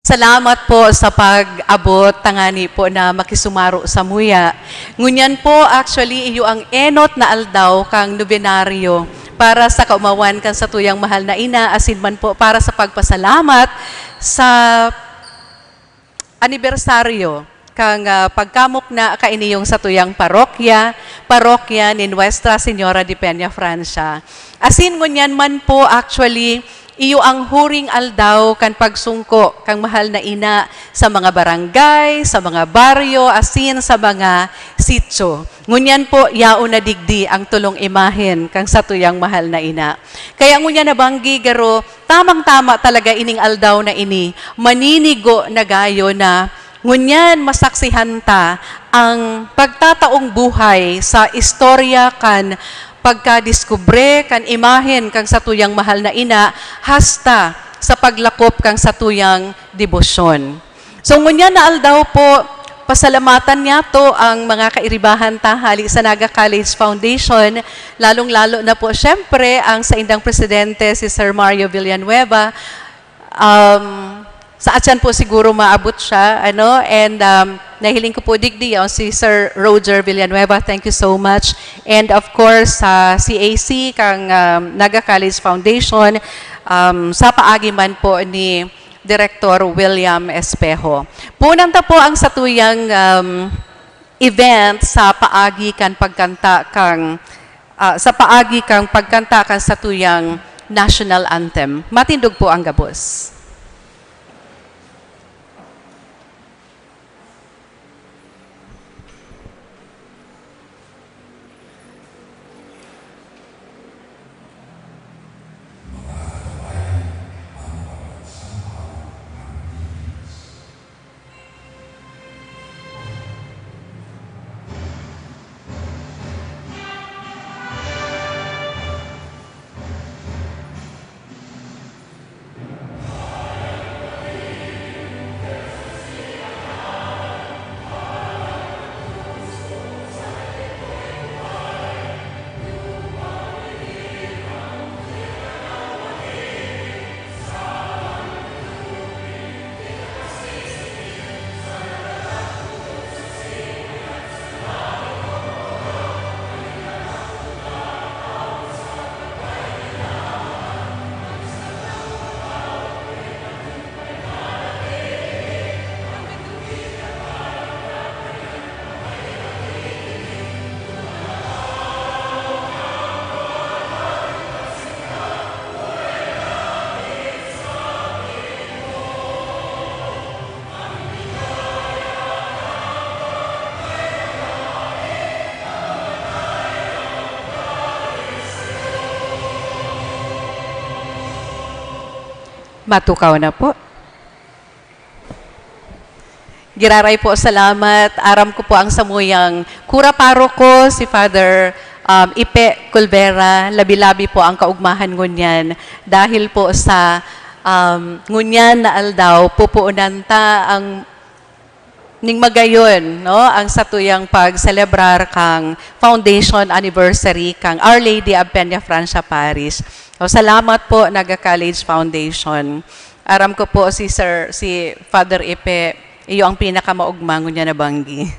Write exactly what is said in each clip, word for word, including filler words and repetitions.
Salamat po sa pag-abot tangani po na makisumaro samuya. Ngunyan po, actually, iyo ang enot na aldaw kang nobenaryo para sa kaumawan kan satuyang mahal na ina, asin man po para sa pagpasalamat sa anibersaryo kan, ah, pagkamukna kaini yung satuyang parokya, parokya ni Nuestra Señora de Peña Francia. Asin ngunyan man po, actually, iyo ang huring aldaw kan pagsungko kang mahal na ina sa mga barangay, sa mga baryo, asin sa mga sitio. Ngunyan po, yaon na digdi ang tolong imahen kang satuyang mahal na ina. Kaya ngunyan na banggi, garo, tamang-tama talaga ining aldaw na ini, maninigo na gayo na ngunyan masaksihan ta ang pagtataong buhay sa istorya kan pagkadiskubre kan imahen kang satuyang mahal na ina hasta sa paglakop kang satuyang debosyon. So, ngunyan na aldaw po, pasalamatan niyato ang mga kairibahan ta hali sa Naga College Foundation, lalong-lalo na po, syempre, ang saindang presidente, si Sir Mario Villanueva. Um, sa atyan po siguro maabot siya, ano, and, um, nahiling ko po digdi yaon si Sir Roger Villanueva. Thank you so much. And of course, sa C A C, kang, um, Naga College Foundation, um, sa paagi man po ni Director William Espejo. Punan ta po ang satuyang, um, event sa paagi kan pagkanta kang, ah, sa paagi kang pagkanta kan satuyang national anthem. Matindog po ang gabos. Matukaw na po. Giraray po, salamat. Aram ko po ang samuyang kura paroko, si Father, um, Ipe Colvera, labi-labi po ang kaugmahan ngunyan. Dahil po sa, um, ngunyan na aldaw, pupunan ta ang ning magayon, no, ang satuyang pagselebrar kang foundation anniversary kang Our Lady of Peña Francia Parish. So, salamat po, Naga College Foundation. Aram ko po si Sir, si Father Ipe, iyo ang pinakamaugma ngunyan na banggi.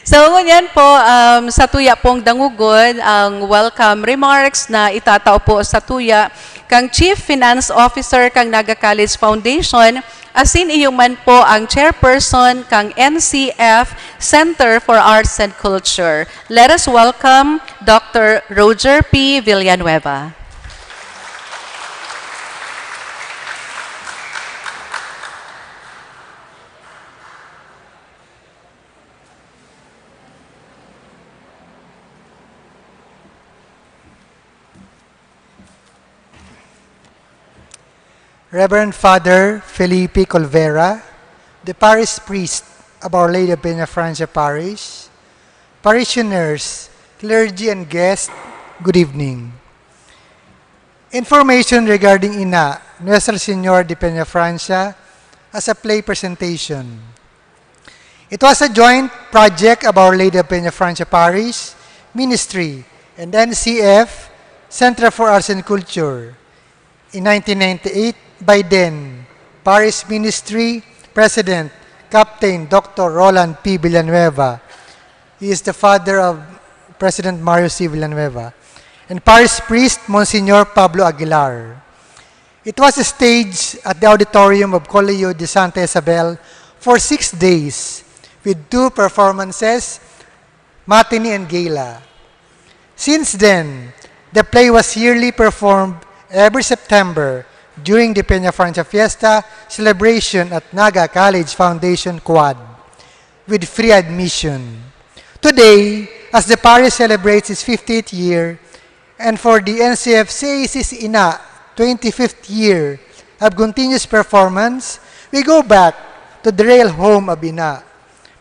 So, ngunyan po, um, sa tuya pong dangogon, ang welcome remarks na itatao po sa tuya kang Chief Finance Officer kang Naga College Foundation, asin iyo man po ang chairperson kang N C F Center for Arts and Culture. Let us welcome Doctor Roger P. Villanueva. Reverend Father Felipe Colvera, the parish priest of Our Lady of Peña Francia Parish, parishioners, clergy, and guests, good evening. Information regarding Ina, Nuestra Señora de Peña Francia, as a play presentation. It was a joint project of Our Lady of Peña Francia Parish, Ministry, and N C F, Center for Arts and Culture, in nineteen ninety-eight by then Parish Ministry President, Captain Doctor Roland P. Villanueva. He is the father of President Mario C. Villanueva. And Parish Priest, Monsignor Pablo Aguilar. It was staged at the auditorium of Colegio de Santa Isabel for six days with two performances, matinee and gala. Since then, the play was yearly performed every September during the Peñafrancia Fiesta celebration at Naga College Foundation Quad with free admission. Today, as the parish celebrates its fiftieth year, and for the N C F C A C's Ina twenty-fifth year of continuous performance, we go back to the real home of Ina,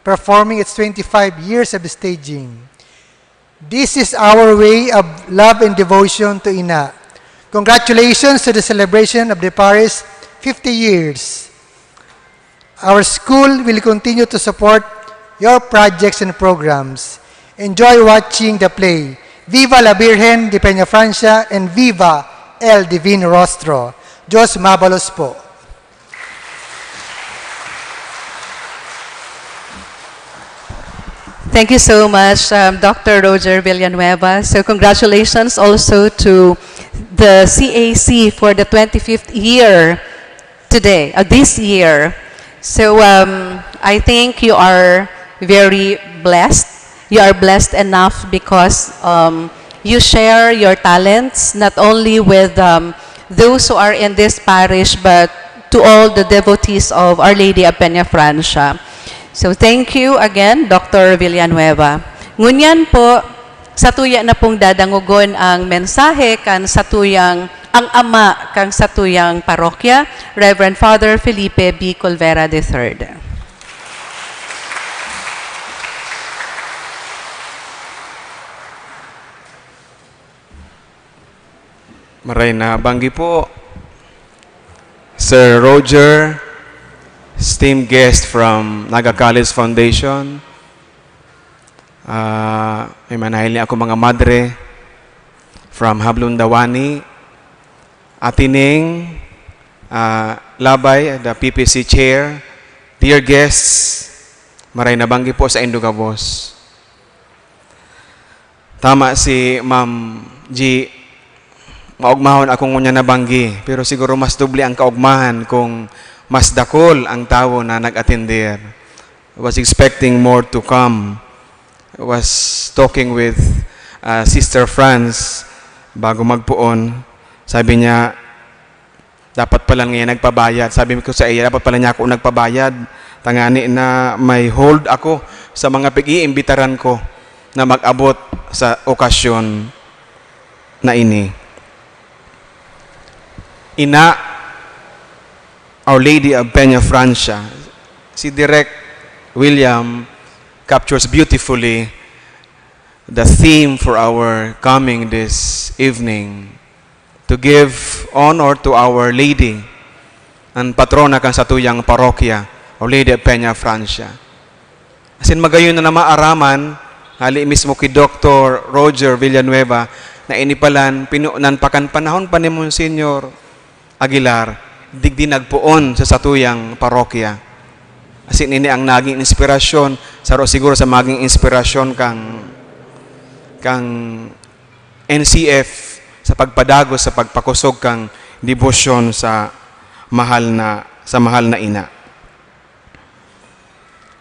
performing its twenty-five years of staging. This is our way of love and devotion to Ina. Congratulations to the celebration of the parish fifty years. Our school will continue to support your projects and programs. Enjoy watching the play. Viva la Virgen de Peñafrancia and Viva el Divino Rostro. Diyos mabalos po. Thank you so much, um, Doctor Roger Villanueva. So congratulations also to the C A C for the twenty-fifth year today, uh, this year. So um, I think you are very blessed. You are blessed enough because um, you share your talents not only with um, those who are in this parish but to all the devotees of Our Lady of Peñafrancia. So thank you again, Doctor Villanueva. Ngunyan po, satuya na pong dadangogon ang mensahe kan satuyang, ang ama kan satuyang parokya, Reverend Father Felipe B. Colvera the third. Maray na banggi po, Sir Roger, esteemed guest from Naga College Foundation. Ah, may manahil niya ako mga madre from Hablon Dawani, Ate Ning, ah, Labay, the P P C chair, dear guests, maray na banggi po sa indo gabos. Tama si Ma'am G, maogmahon ako ngunyan na banggi, pero siguro mas doble ang kaogmahan kung mas dakul ang tawo na nag-atender. I was expecting more to come. I was talking with uh, Sister Franz bago magpoon. Sabi niya, dapat pala ngayon nagpabayad. Sabi ko sa iya, dapat pala niya ako nagpabayad. Tangani na may hold ako sa mga pag-iimbitaran ko na mag-abot sa okasyon na ini. Ina, Our Lady of Peña Francia, si Direk William captures beautifully the theme for our coming this evening, to give honor to Our Lady, an patrona kan satuyang parokya, Our Lady of Peña Francia. Asin magayon na maaraman, hali mismo ki Doktor Roger Villanueva, na ini palan pinunan pa kan panahon pa ni Monsignor Aguilar, digdi nagpoon sa satuyang parokya. Asin ini ang naging inspirasyon, saro siguro sa maging inspirasyon kang kang N C F sa pagpadagos sa pagpakosog kang debosyon sa mahal na sa mahal na ina.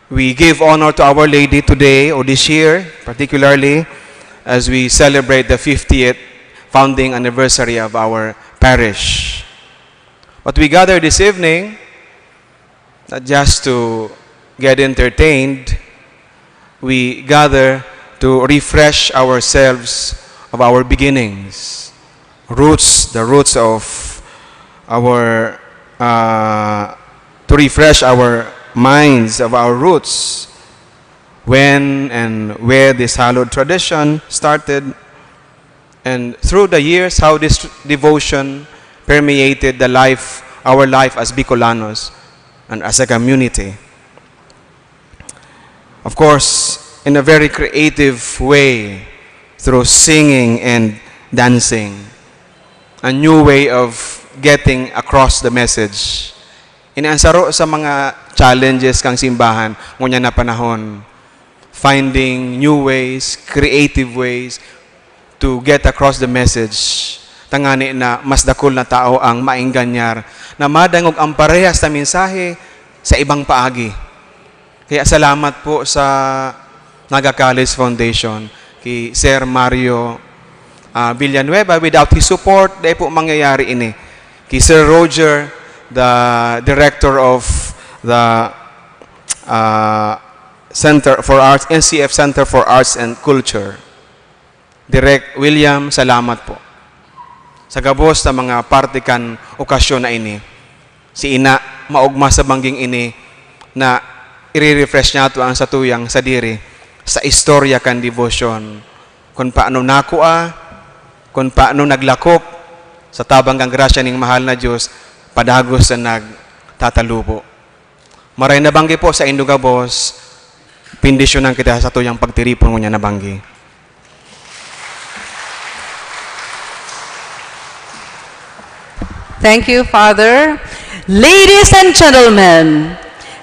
We give honor to Our Lady today or this year, particularly as we celebrate the fiftieth founding anniversary of our parish. But we gather this evening not just to get entertained, we gather to refresh ourselves of our beginnings, roots, the roots of our, uh, to refresh our minds of our roots, when and where this hallowed tradition started, and through the years, how this devotion permeated the life, our life as Bicolanos and as a community. Of course, in a very creative way, through singing and dancing, a new way of getting across the message. Ini an saro sa mga challenges kan simbahan ngunyan na panahon, finding new ways, creative ways to get across the message, tangani na mas dakul na tao ang maenganyar na madangog ang parehas na mensahe sa ibang paagi. Kaya salamat po sa Naga College Foundation, ki Sir Mario, ah, Villanueva. Without his support, dai po mangyayari ini. Ki Sir Roger, the director of the, ah, Center for Arts, N C F Center for Arts and Culture. Direk William, salamat po. Sa gabos na mga parte kan okasyon na ini, si Ina maogma sa bangging ini na ire-refresh niya ato ang satuyang sadiri sa istorya kan debosyon, kun paano nakua, kun paano naglakop sa tabang kan grasya ning mahal na Dios, padagos na nagtatalubo. Maray na banggi po sa indo gabos, bendisyonan kita sa tuyang pagtiripon ngunyan na banggi. Thank you, Father. Ladies and gentlemen,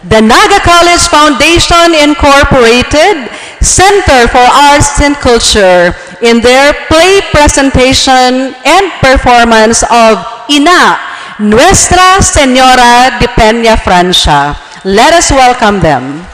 the Naga College Foundation Incorporated, Center for Arts and Culture, in their play presentation and performance of Ina, Nuestra Señora de Peña Francia. Let us welcome them.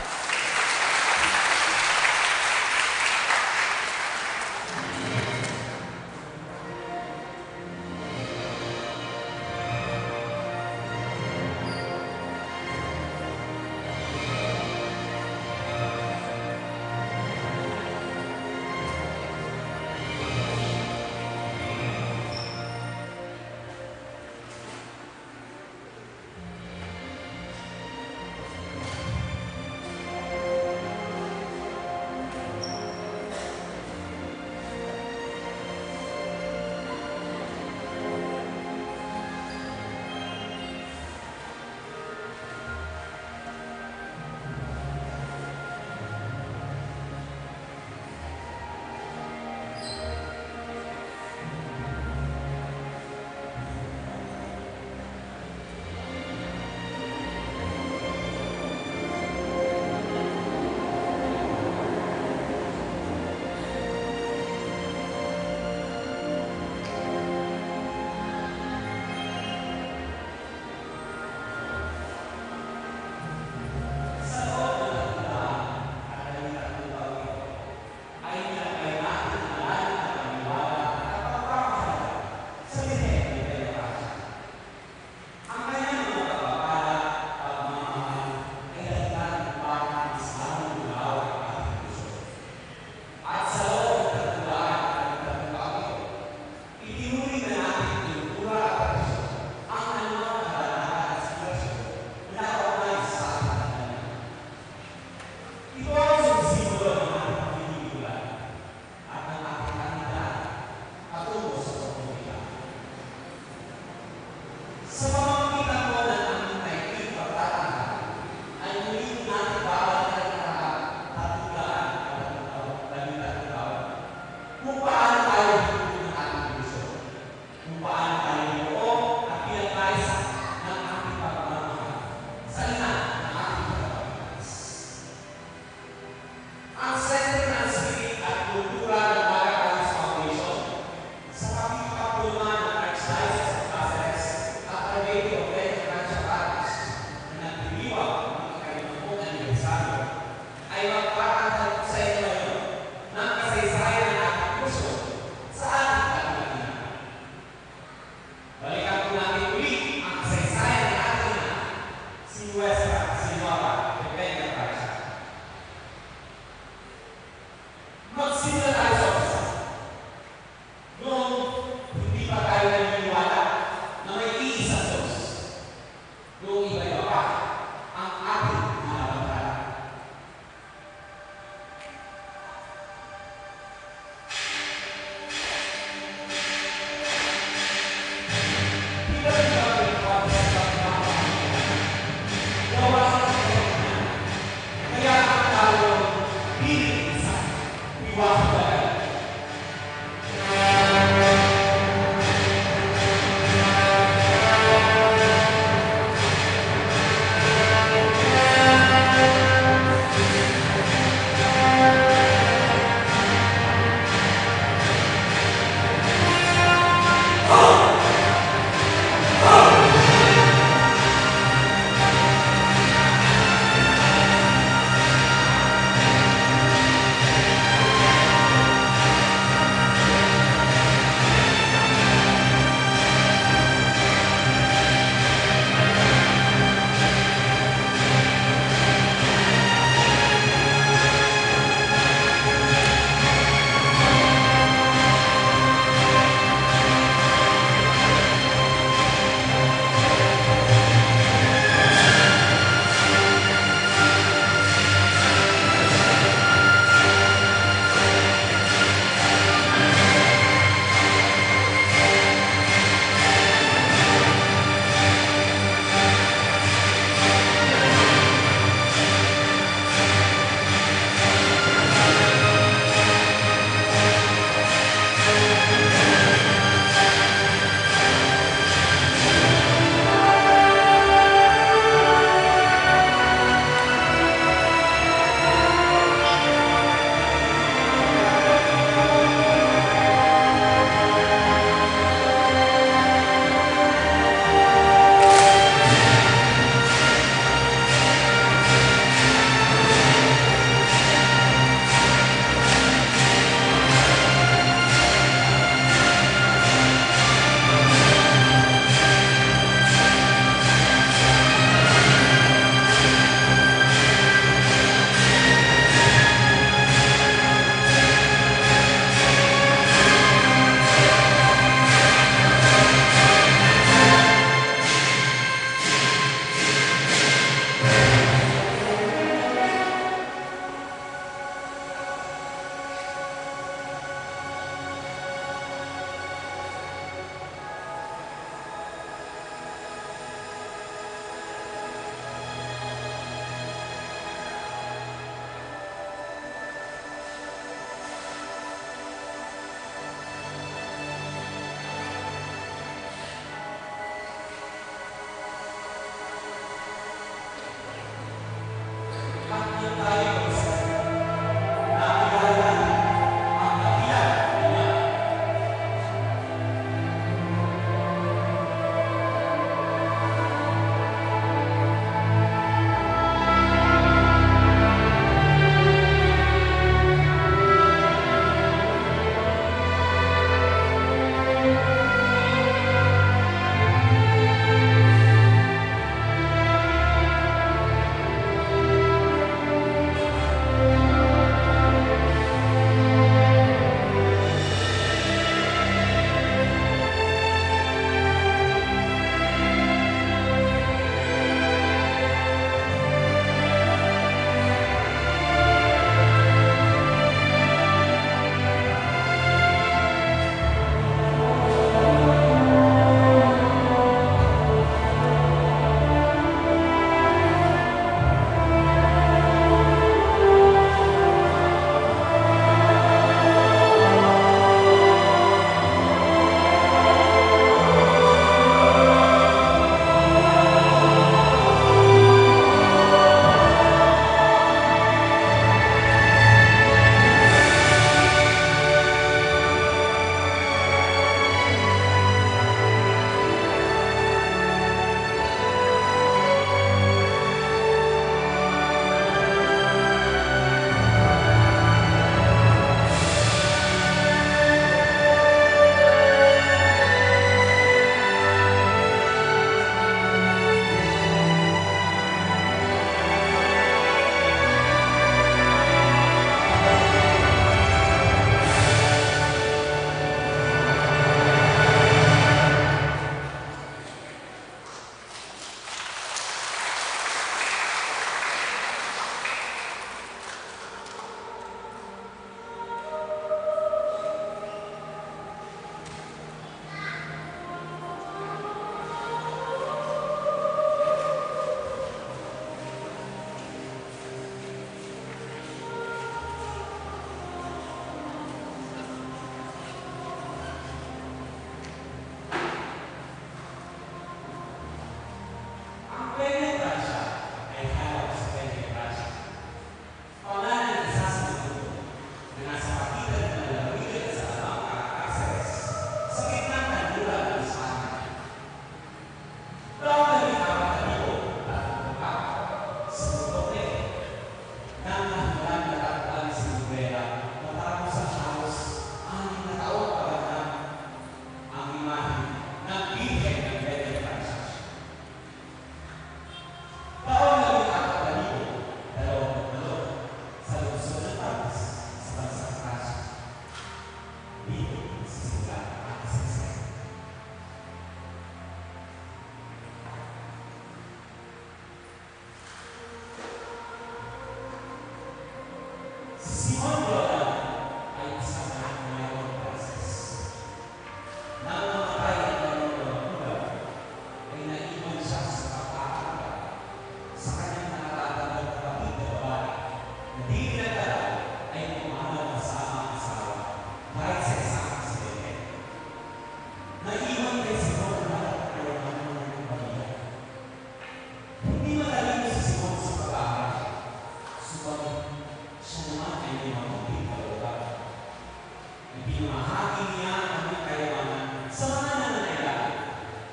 Pinamahagi niya ang kanyang kayamanan sa mga nangangailangan,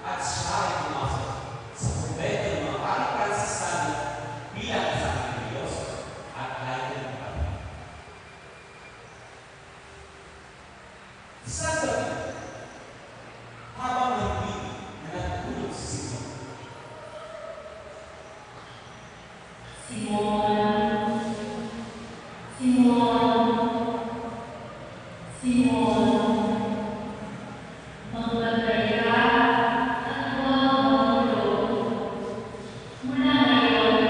at siya ay pumasok sa kumbento ng mga paring Franciscano bilang kasapi ng Diyos at laika ng kapatid. Isang gabi, habang nahihilo na natutulog si Simon. Simon, Simon, Simon, magbantay ka at huwag matulog. Mula ngayon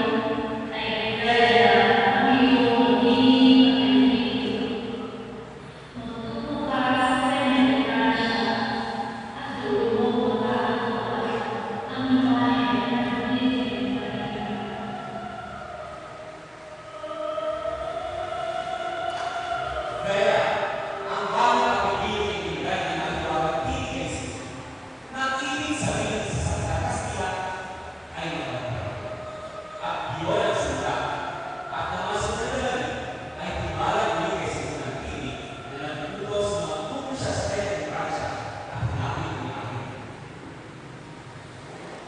ay higala na ang iyong paggigising at paghingi. Magtubo ka sa penitensya at doon mo matatagpuan ang imahe ng Birhen Maria. Kaya, ang bawat pagpipili ng Birhen na nagwawagtili kay Simon, na ibig sabihin sa salita Kastila, ay mabantay. At giwan ang sanda at namasunod na gabi ay tibalag ni Jesus ang tinig na nagtutuos na magtubo siya sa Penitensya at hinapit ang imahe.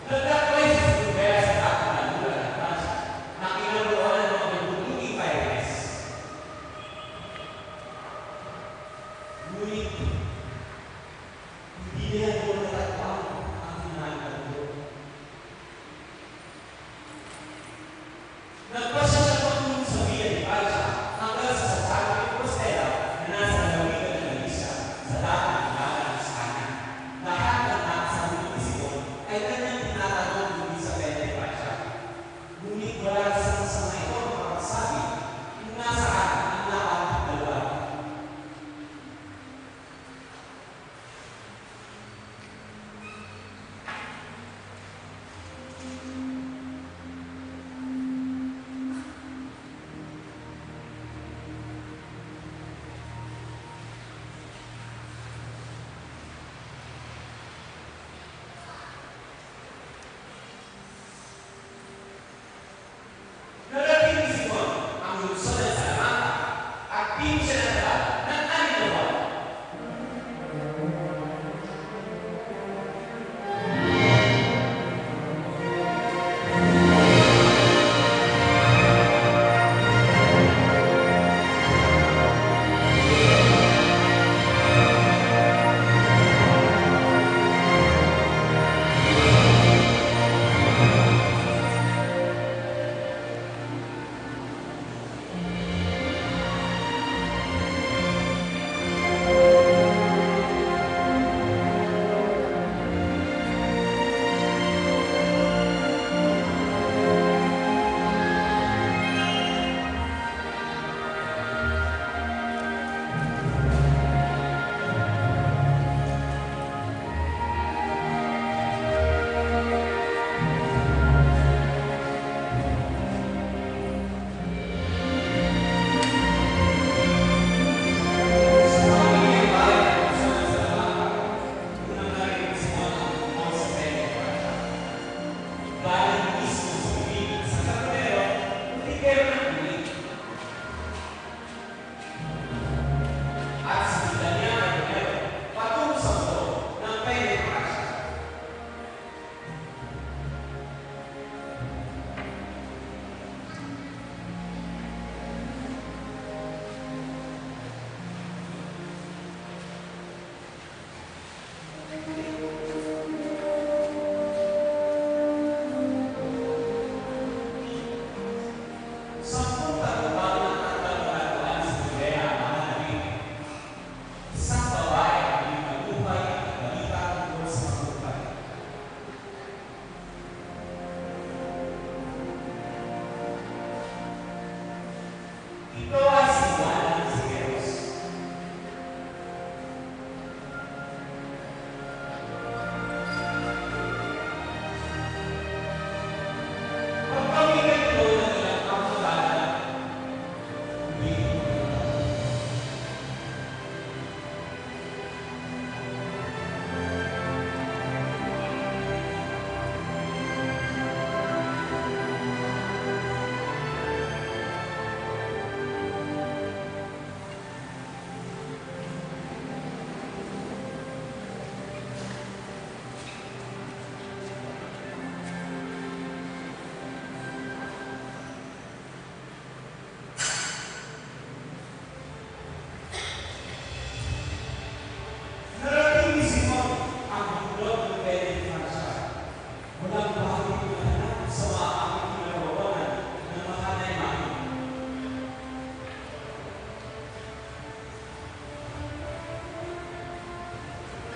Nagdaklay si Rivera sa dapat na lula ng Francia na kinamloan ng mga bundukong Inquirines. Ngunit, hindi niya doon natagpuan ang hinahanap na bundok. Nagpasya siya patungo sa Villa de Francia hanggang sa Santiago de Compostela na nasa lalawigan ng Galicia, sa dating Hilaga ng Espanya. Lahat ng nasa mundo ni Simon ay kanyang tinatanong tungkol sa Villa de Francia. Ngunit wala siyang sangay o makapagsabi kung nasaan ang nabanggit na lugar.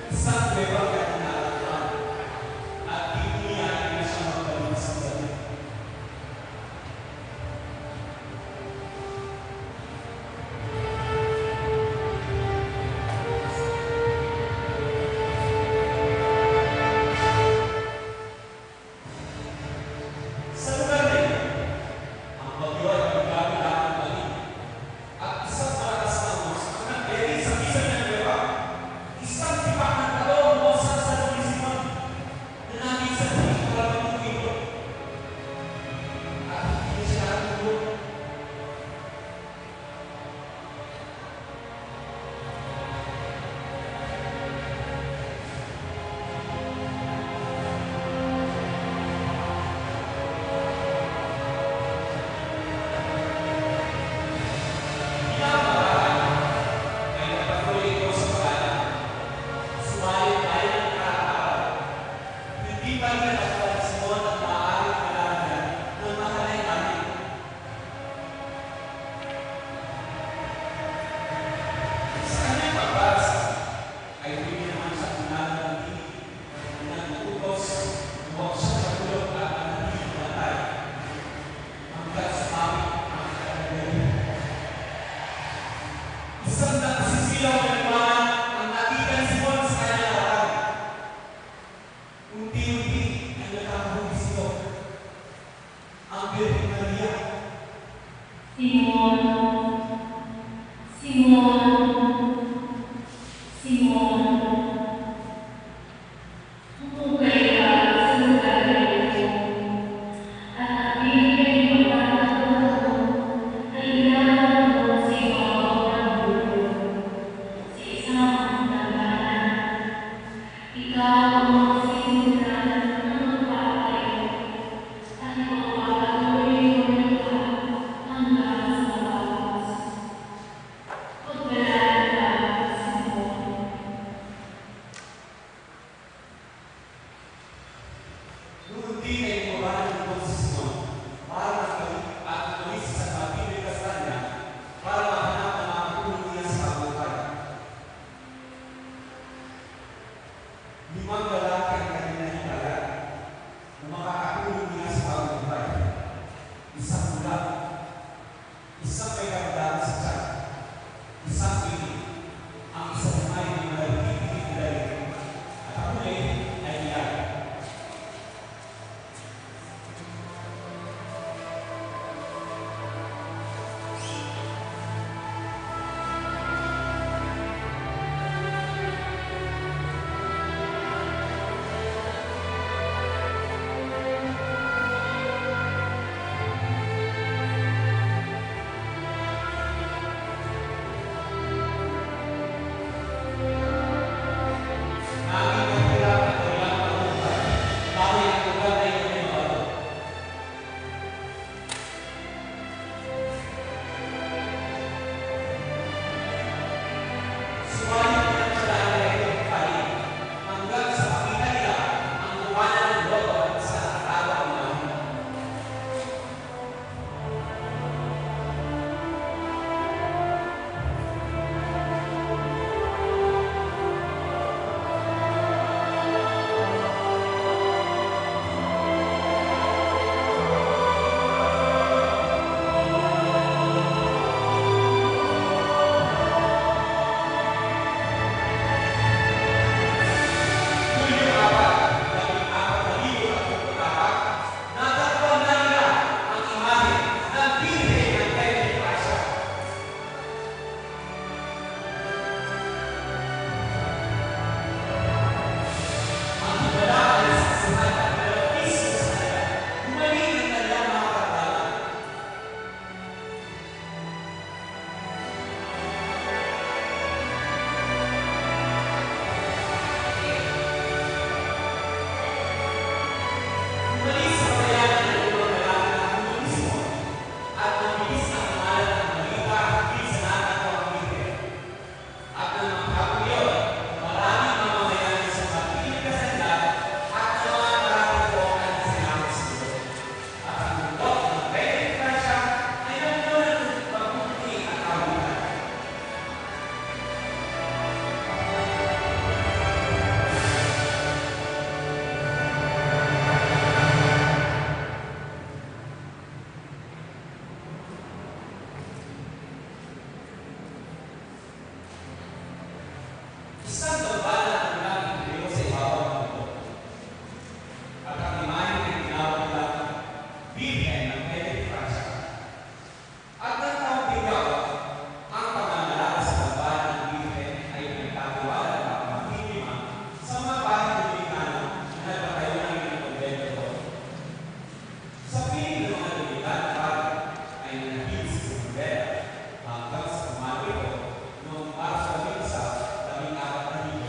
Isang kuweba kan inaarokan, at dinhi niya na siya magbalik sa David. Sa lugar na iyon, ang bagyo ay pagkakailangan balik, at isang maratas na amos ang nagdiri sa bisa niyang kuweba. Isang tipak ng tao ang bumagsak sa loob ni Simon, na naging sanhi para magtubig, at hindi niya siya natutubod. Pinaparahay, may napatuloy ito sa pagana. Subalit, dahil ang araw-araw, hindi pa rin natatupad ni Simon ang maaaring kailangan niya ng mahalay-halay. Sa kanyang pagbasa, ay pwede naman sa kinalang ng tinig na nagtutuos na huwag siyang matulog at manatiling bantay hanggang sumapit ang kagabi. Isang nagsisilaw na liwanag ang nakita ni Simon sa kanyang harap. Unti-unti ay nagkakabugis ito. Ang Birhen Maria. Simon! Simon! Simon! Hukukay ka sa lugar na ito, at ang tinig na ipapatahod mo ay ilalapot mo sa ibabaw ng bulod, sa isang dangana. Ikaw ang magsisimula na magpapatayo, at ipagpapatuloy mo na ito hanggang sa matapos. Pagpalain ka, Simon. Ngunyan, tinigwaran ni Simon para makabalik at umalis sa matinding kastanya para mahanap ang makakatulong niya sa pagbuhay. Limang lalaki ang kanyang nahibayad na makakatulong niya sa pagbuhay. Isang pula, isang may karamdaman sa tiyan, isang ihi, ang isa naman ay may maragit na dali, at ang huli ay iyan. Isang gambala ang nagtatayo sa ibabaw ng bundok. At ang imahe na tinawag nilang Birhen ng Pwede Francia. At nang taong tinggaw, ang pagmamalaga sa gambala ng Birhen ay pinagkatiwala ng mga Pilipinas sa mga pari Dominikano na nagpatayo ng ilang kumbento doon. Sa piling ng mga Dominikano pari ay nanatili sa Isabela hanggang sa pumanaw ito noong Marso labing isa, labing apat na libo.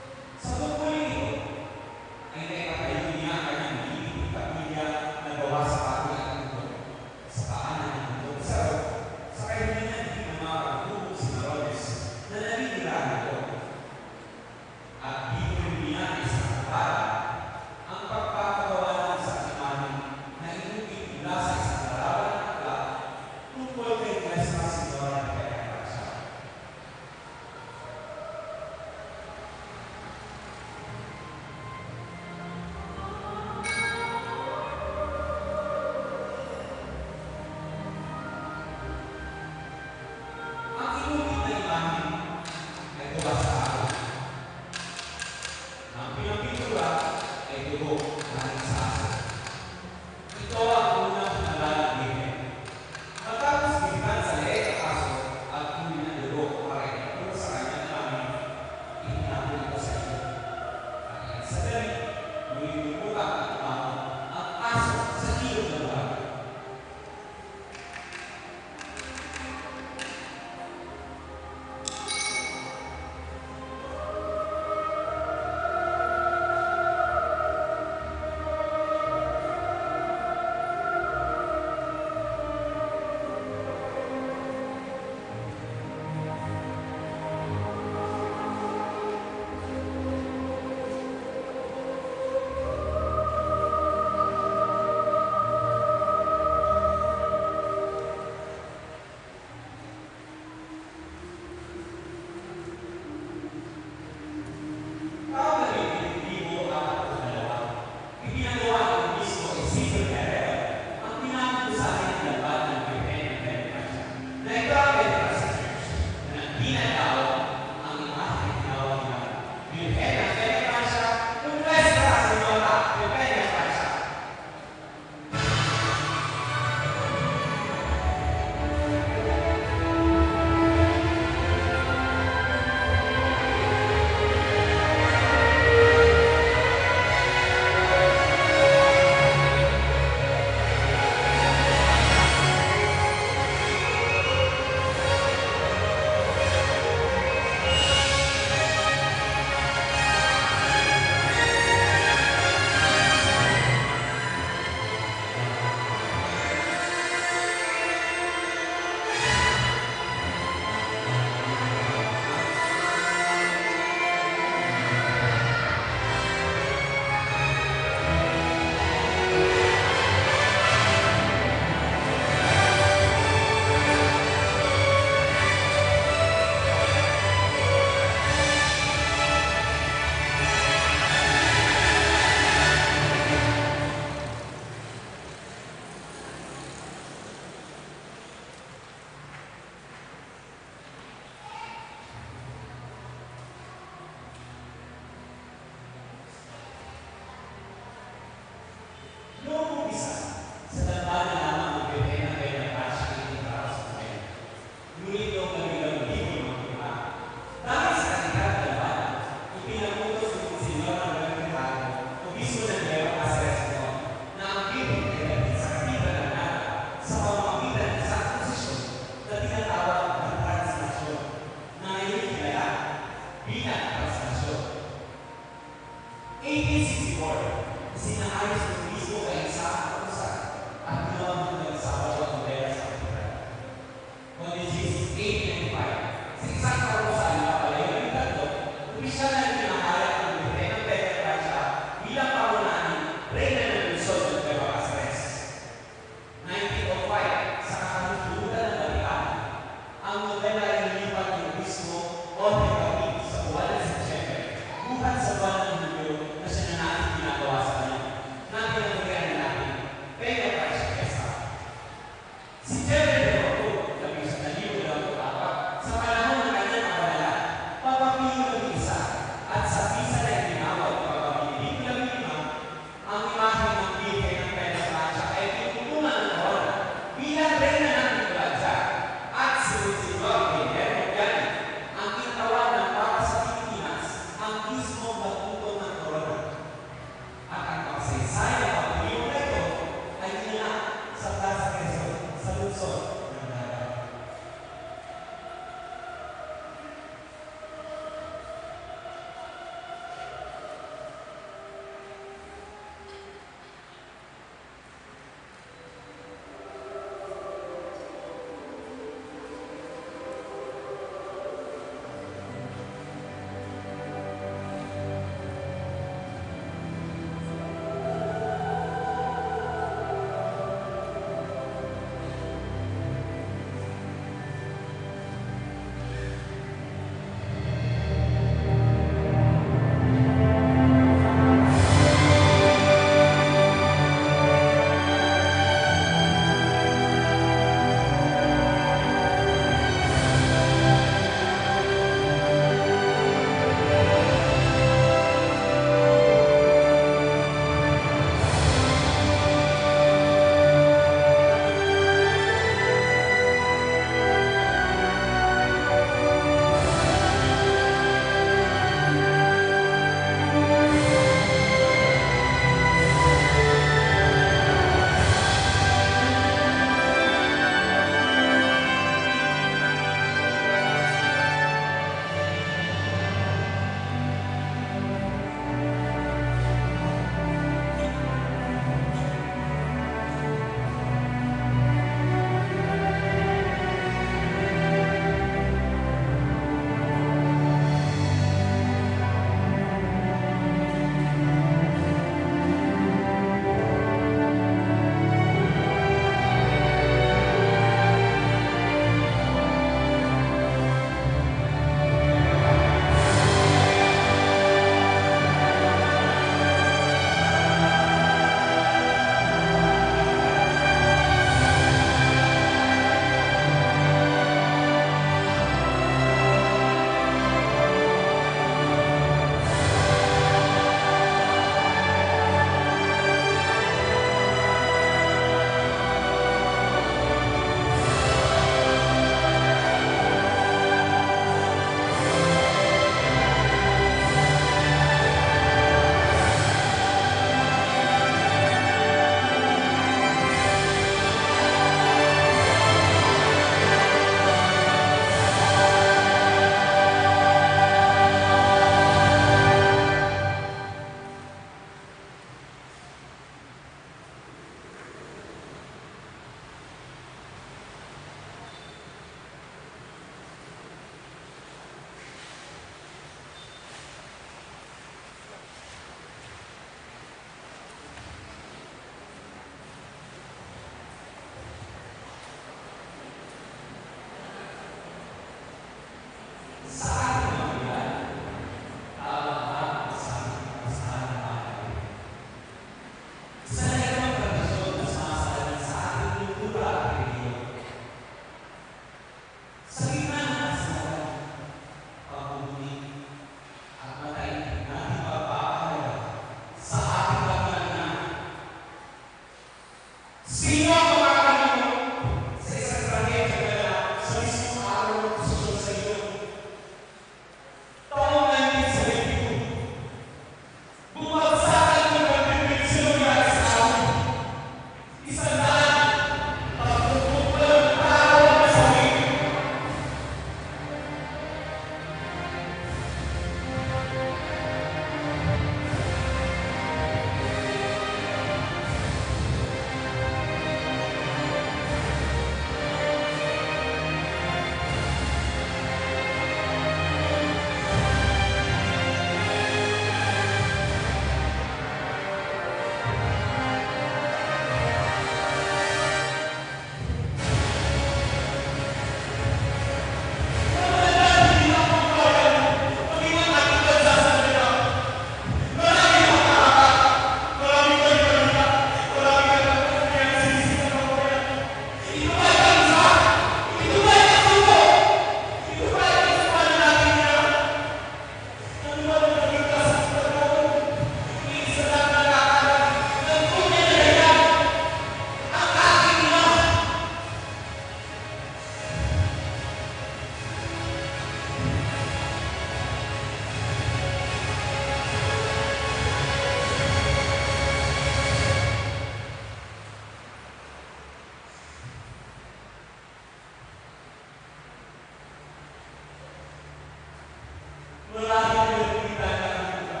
Marahil na nagkita na ang iba.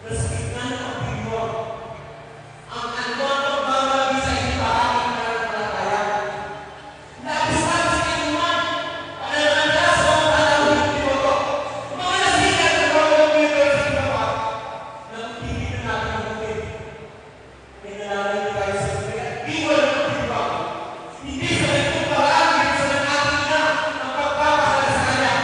Nasa gitna ng pagdiriwang, ang anumang pagmamalabi sa isang paharing pananampalataya, labis-labis na inuman, pananamantala sa mga panahon ng piloto, mga nasikat na mga kilometro sa iba pa, nagtitipid na natin ang buti. Kaya nananahimik tayo sa negatibo na pagdiriwang. Hindi sa ganitong paraan, hindi sa ating ina ang pagpapahalaga sa kanya.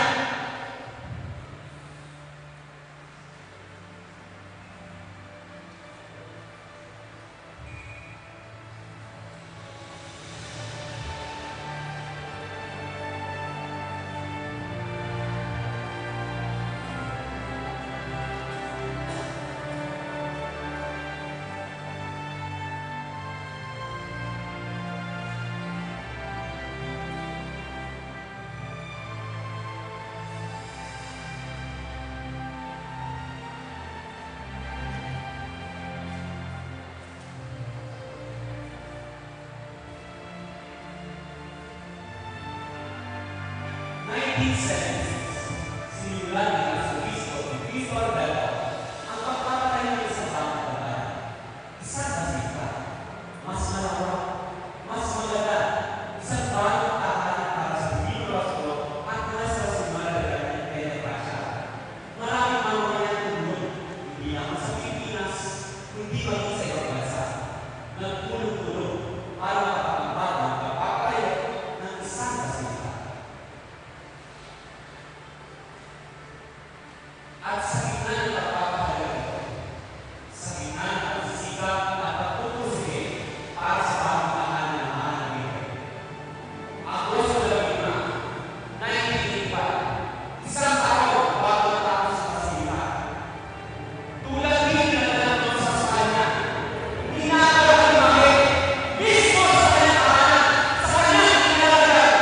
Nineteen seventy-six, sinimulan ni Arsobispo Don Cristo Alberto ang pagpapatayo ng isang bagong tahanan, isang basilika, mas malawak, mas maganda, isang bagong tahanan para sa Divino Rostro at mga Santa Semana de la Infinita Gracia. Maraming mamamayan tumulong, hindi lamang sa Pilipinas, kundi maging sa ibang bansa. Nagtulong-tulong para makapagpatupad ng pagpapatayo ng isang basilika. At sa gitna ng pagpapahalaga ito, sa gitna ng pagsisikap at pagpupursige para sa bagong tahanan ng mahal na Birhen, Agosto labing lima, nineteen eighty-five, isang taon bago matapos ang pasilika, tulad din ng nagdamag sa Espanya, minadala ang imahe mismo sa kanyang tahanan, sa kanyang kinalagay.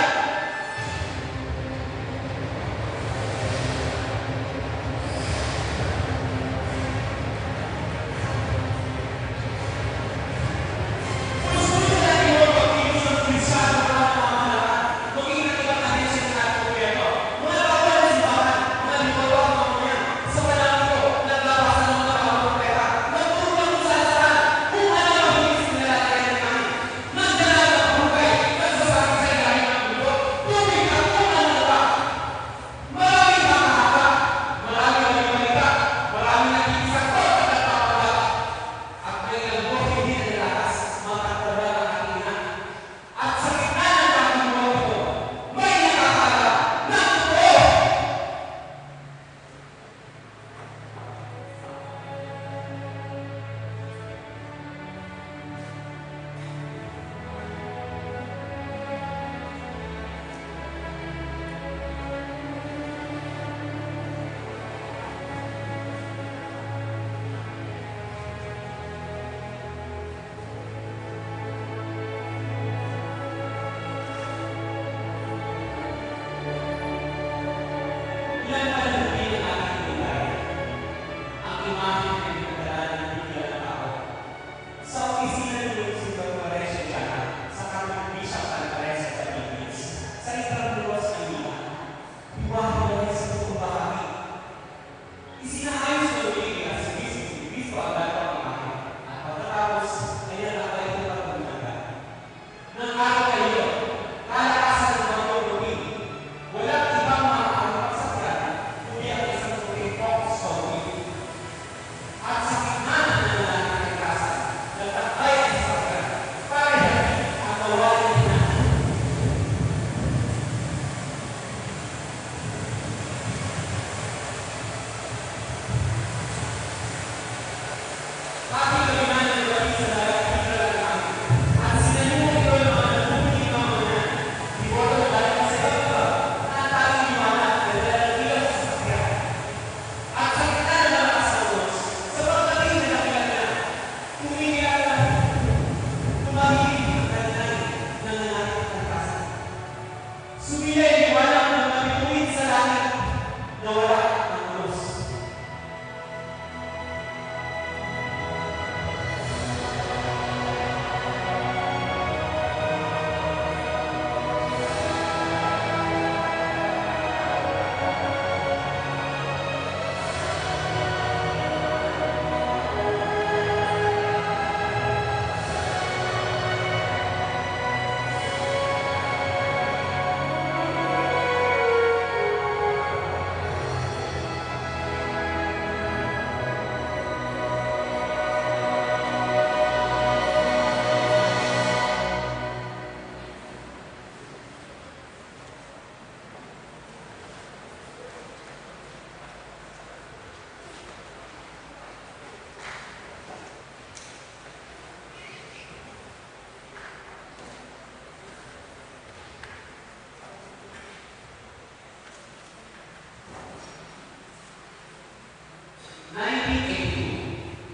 Nineteen eighty-two,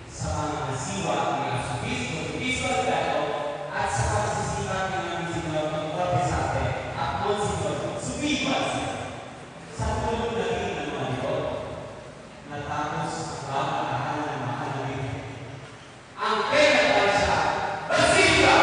sa pangangasiwa ni Arsobispo Luis Valgado at sa pagsisikat ni Monsignor Don Jorge Sarte at Monsignor Zubin Garcia, sa tulong na rin ng mga devoto, natapos ang bagong tahanan ng mahal na Birhen, ang Peña Gracia Basilica.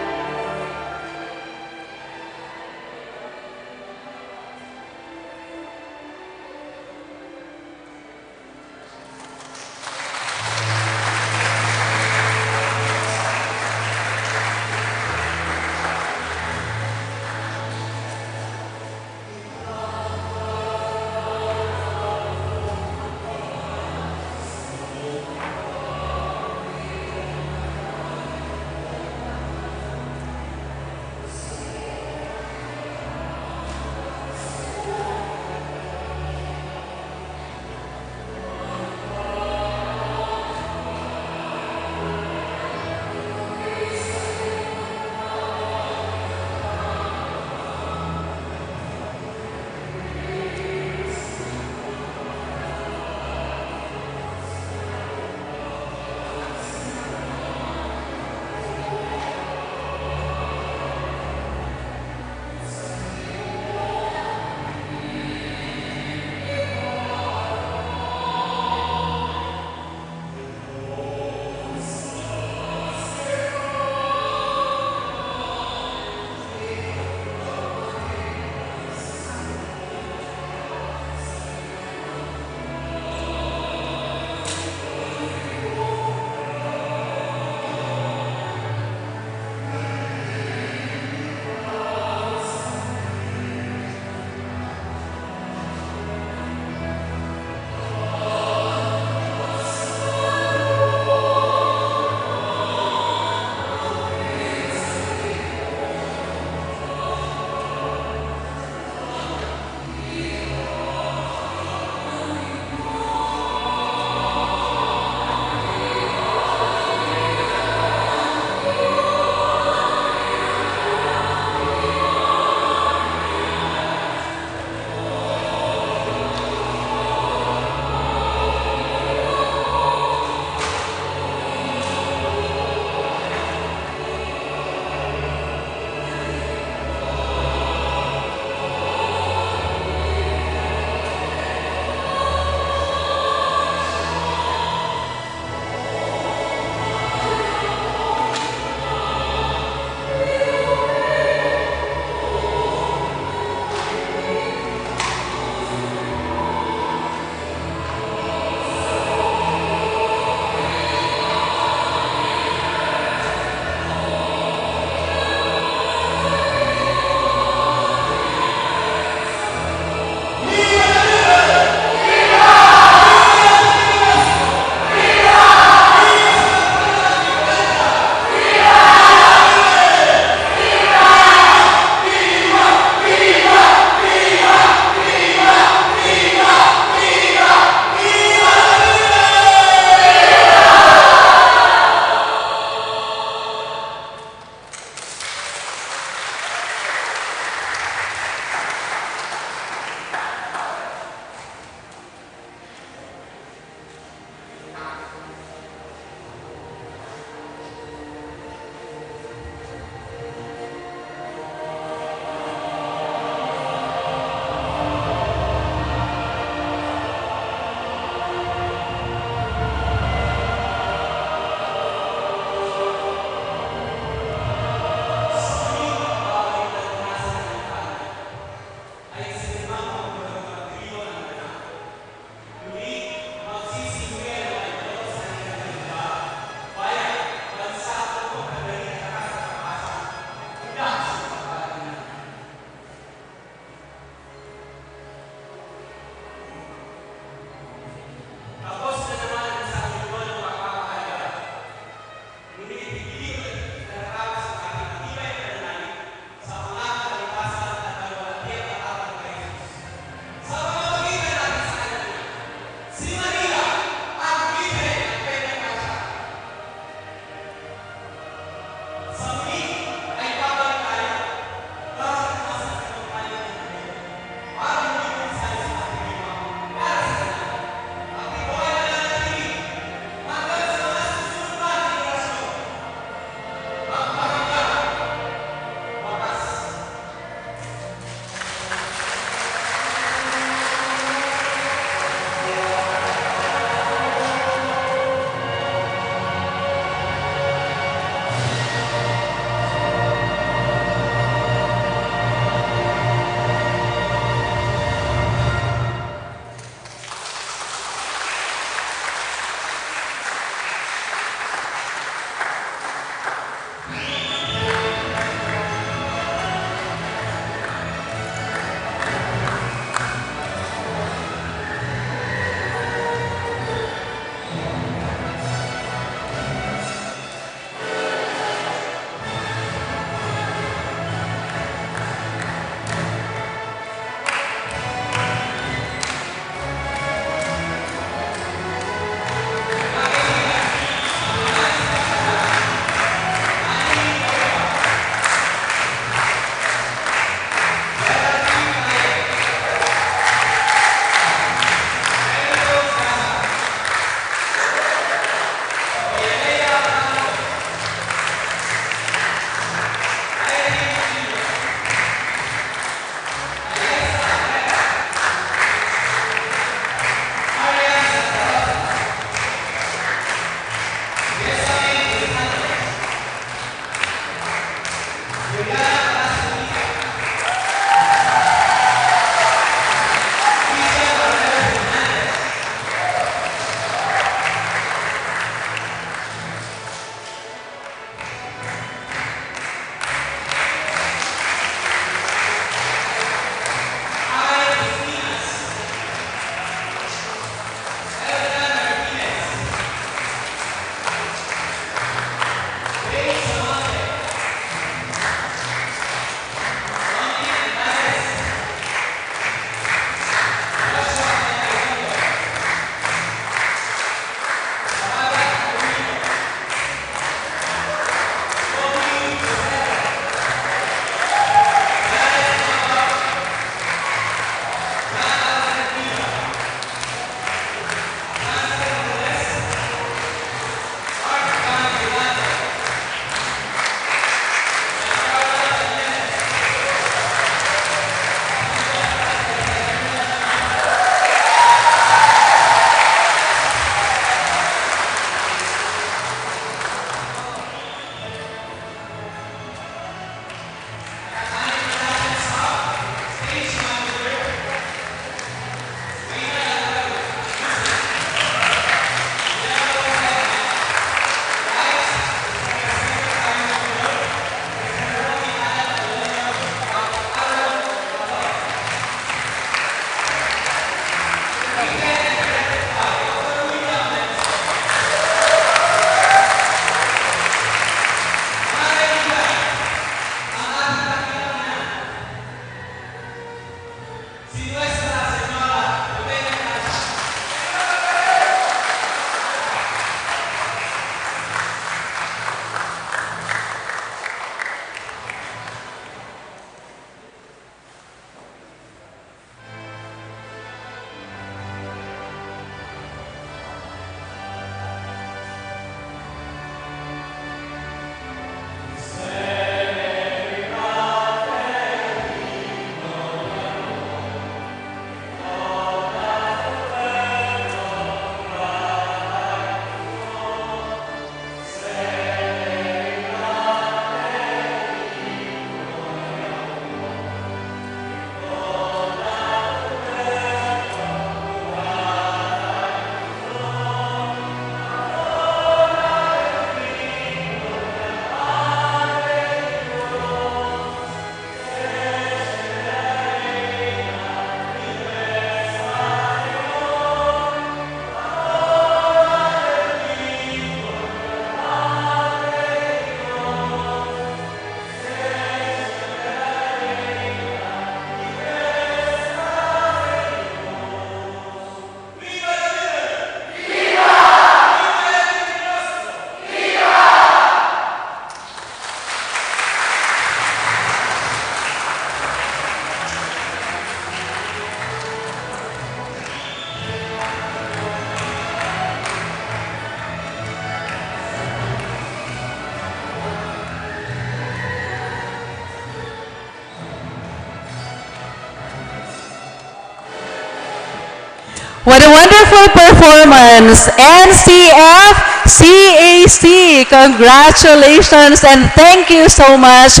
What a wonderful performance! N C F C A C, congratulations and thank you so much,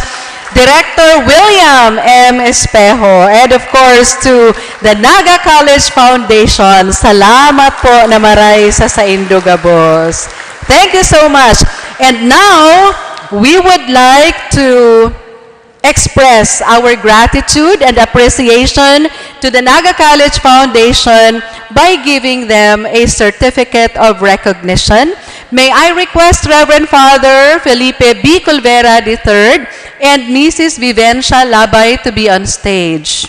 Director William M. Espejo, and of course to the Naga College Foundation. Salamat po na maray sa saindo gabos. Thank you so much. And now, we would like to express our gratitude and appreciation to the Naga College Foundation by giving them a certificate of recognition. May I request Reverend Father Felipe B. Culvera the third and Missus Vivencia Labay to be on stage.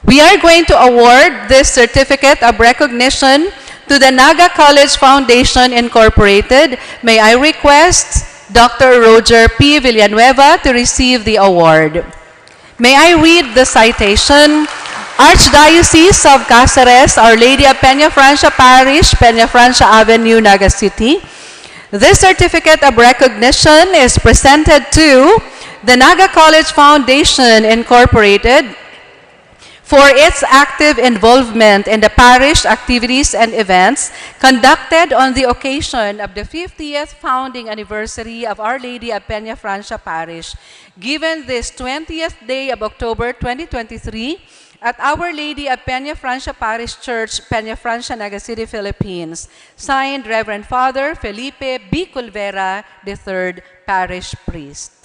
We are going to award this certificate of recognition to the Naga College Foundation Incorporated. May I request Doctor Roger P. Villanueva to receive the award. May I read the citation? Archdiocese of Caceres, Our Lady of Peñafrancia Parish, Peñafrancia Avenue, Naga City. This certificate of recognition is presented to the Naga College Foundation Incorporated for its active involvement in the parish activities and events conducted on the occasion of the fiftieth founding anniversary of Our Lady of Peñafrancia Parish, given this twentieth day of October twenty twenty-three at Our Lady of Peñafrancia Parish Church, Peñafrancia, Naga City, Philippines. Signed, Reverend Father Felipe B. Culvera the third, Parish Priest.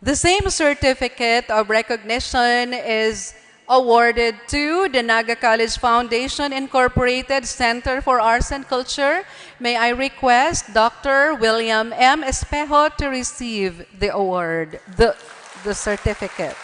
The same certificate of recognition is awarded to the Naga College Foundation Incorporated Center for Arts and Culture. May I request Doctor William M. Espejo to receive the award, the, the certificate.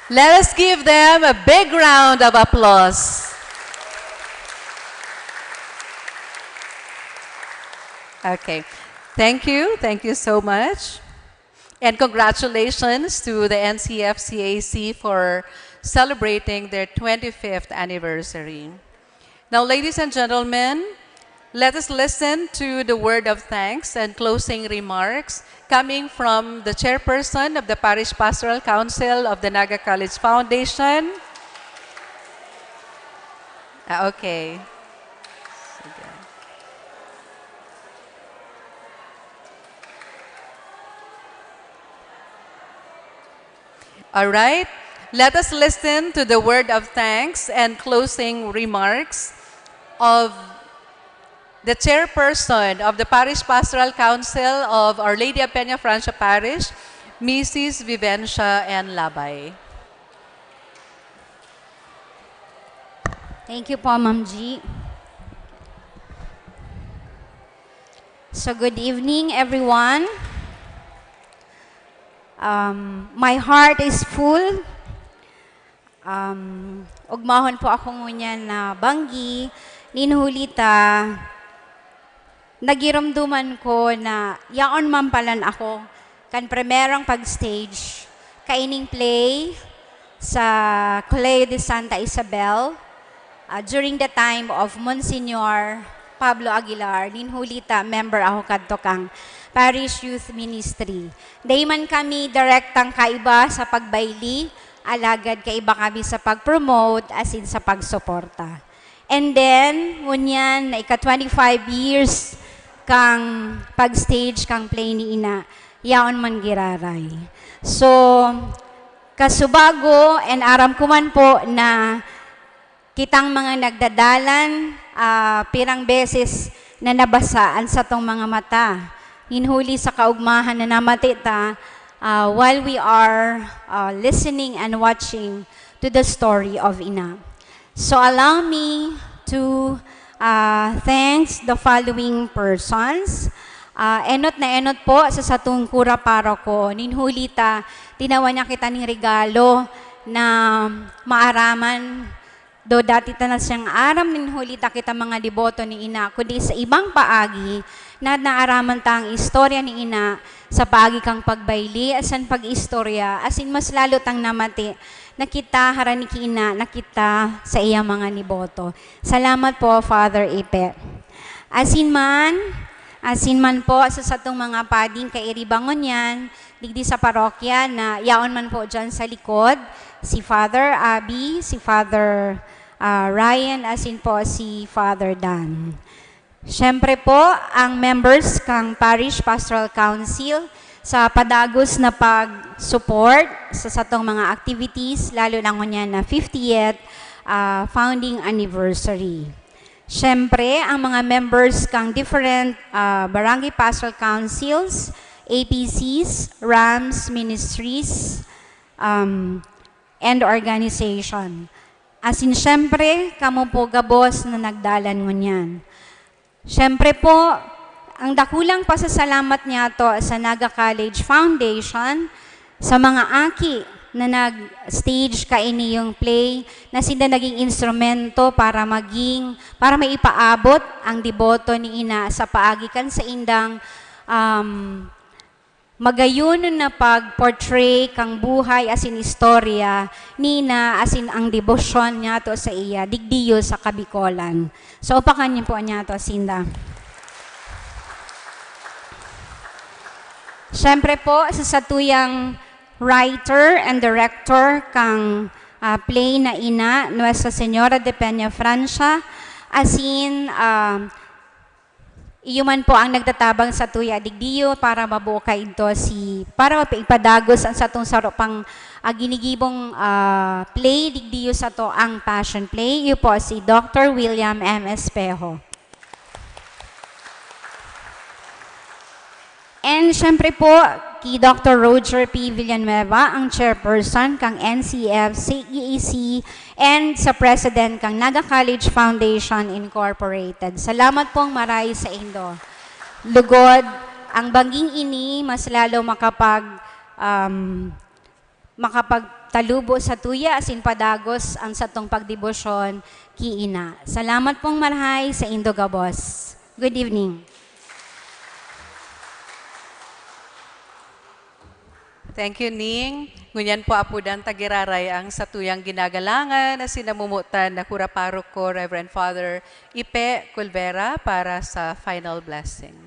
Let us give them a big round of applause. Okay. Thank you. Thank you so much. And congratulations to the N C F C A C for celebrating their twenty-fifth anniversary. Now, ladies and gentlemen, let us listen to the word of thanks and closing remarks coming from the chairperson of the Parish Pastoral Council of the Naga College Foundation. Ah, okay. Sige. All right. Let us listen to the word of thanks and closing remarks of the chairperson of the Parish Pastoral Council of Our Lady of Peñafrancia Parish, Missus Vivencia N. Labay. Thank you po, Ma'am G. So, good evening, everyone. Um, my heart is full. Um, ugmahon po ako ngunyan na banggi, nin huli ta, nagiromdoman ko na yaon man palan ako kan primerong pag-stage kaining play sa Colegio de Santa Isabel, ah, during the time of Monsignor Pablo Aguilar, nin huli ta member ako kadto kang Parish Youth Ministry. Dai man kami direktang kaiba sa pagbayli, alagad kaiba kami sa pag-promote, as in sa pagsuporta. And then, ngunyan na ika twenty-five years kang pag-stage kang play ni Ina, yaon man giraray. So, kasubago, and aram ko man po na kitang mga nagdadalan, ah, pirang beses na nabasa an satong mga mata. Nin huli sa kaugmahan na namati ta, ah, while we are, ah, listening and watching to the story of Ina. So allow me to, uh, thanks the following persons. Uh, enot na enot po sa satong kura paroko, nin huli ta, tinawan niya kita ning regalo na maaraman, do dati ta na siyang aram, nin huli ta kita mga deboto ni Ina, kundi sa ibang paagi, na naaraman ta ang istorya ni Ina sa paagi kang pagbayli, asin pag-istorya, asin mas lalo tang namati na kita, harani ki Ina, na kita sa iyang mga niboto. Salamat po, Father Ipe. Asin man, asin man po sa satong mga pading kairiba ngunyan, digdi sa parokya na yaon man po dyan sa likod, si Father Abby, si Father, ah, Ryan, asin po si Father Dan. Siyempre po, ang members kang Parish Pastoral Council sa padagos na pag-support sa satong mga activities, lalo na ngunyan na fiftieth, ah, founding anniversary. Siyempre, ang mga members kang different, ah, barangay pastoral councils, A P Cs, RAMs, ministries, um, and organization. Asin siyempre, kamo po gabos na nagdalan ngunyan. Siyempre po, ang dakulang pasasalamat niyato sa Naga College Foundation, sa mga aki na nag-stage kaini yung play, na sinda naging instrumento para maging, para maipaabot ang deboto ni Ina sa paagi kan saindang, um, magayon na pag-portray kang buhay asin istorya ni Ina asin ang debosyon niyato sa iya, digdiyo sa Kabikolan. So, upakan niyo po niyato sinda. Siyempre po, sa satuyang writer and director kang, ah, play na Ina, Nuestra Señora de Peña Francia, asin, ah, iyo man po ang nagtatabang satuya digdiyo para mabuo kaidto si, para mapa-, ipadagos ang satong saro pang, ah, ginigibong, ah, play digdiyo sato, ang Passion Play. Iyo po si Doctor William M. Espejo. And syempre po, ki Doctor Roger P. Villanueva, ang chairperson kang N C F C E A C, and sa president kang Naga College Foundation Incorporated. Salamat pong maray sa indo. Lugod, ang bangging ini, mas lalo makapag, um, makapagtalubo satuya asin padagos ang satong pagdebosyon ki Ina. Salamat pong marhay sa indo gabos. Good evening. Thank you, Ning. Ngunyan po, apodan ta giraray ang satuyang ginagalangan na sinamumotan na kura paroko, Reverend Father Ipe Culvera, para sa final blessing.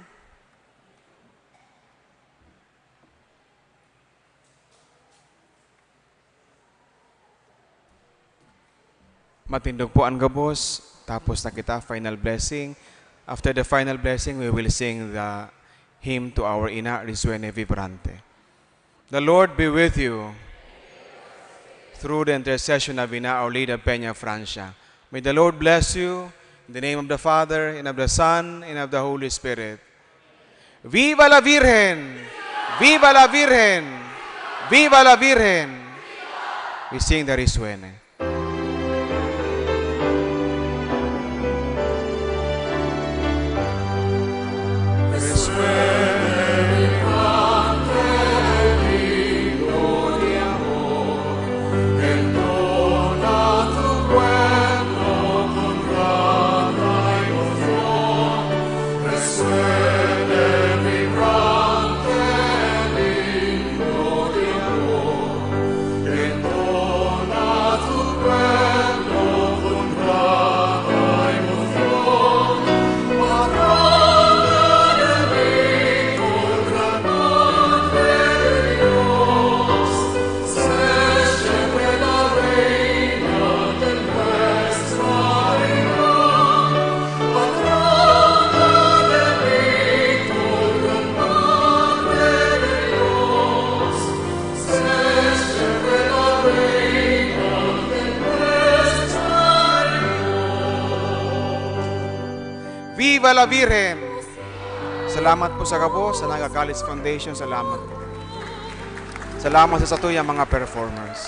Matindog po an gabos, tapos na kita, final blessing. After the final blessing, we will sing the hymn to our Ina, Resuene Vibrante. The Lord be with you. Through the intercession of Ina, Our Lady of Peña Francia, may the Lord bless you, in the name of the Father, and of the Son, and of the Holy Spirit. Viva la Virgen! Viva la Virgen! Viva la Virgen! We sing the Resuene. Viva la Virgen! Salamat po sa gabos, sa Naga College Foundation. Salamat po. Salamat sa satuyang mga performers.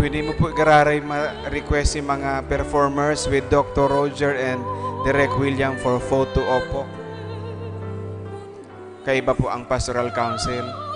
Pwede mo po giraray ma-request si mga performers with Doctor Roger and Direk William for photo op po. Kaiba po ang Pastoral Council.